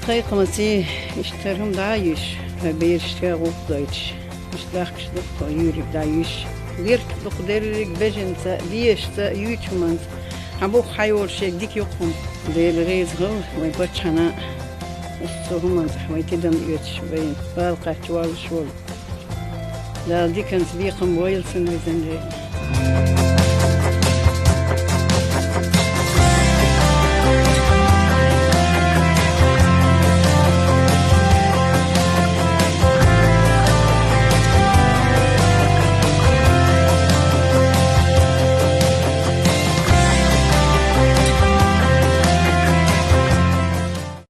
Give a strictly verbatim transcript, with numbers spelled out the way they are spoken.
Кхайкхамаца иштта хӀума дӀа а йиш, вай берашта гӀулакх дойтуш. Иштта дахкаш ду тхо юьйриг дӀа йиш. Беркат ду-кх деррига бежанца, бешаца, юьйчу хӀуманца. Хьан бух хьайолуш ерг дика ю-кх хӀума. Дела реза хуьлда вайн паччахьна. Оцу хӀуманца вай тидам оьцуш, вайна бала кхаччалуш волу. Дала диканца бекхам бойла цунна, везан Дела.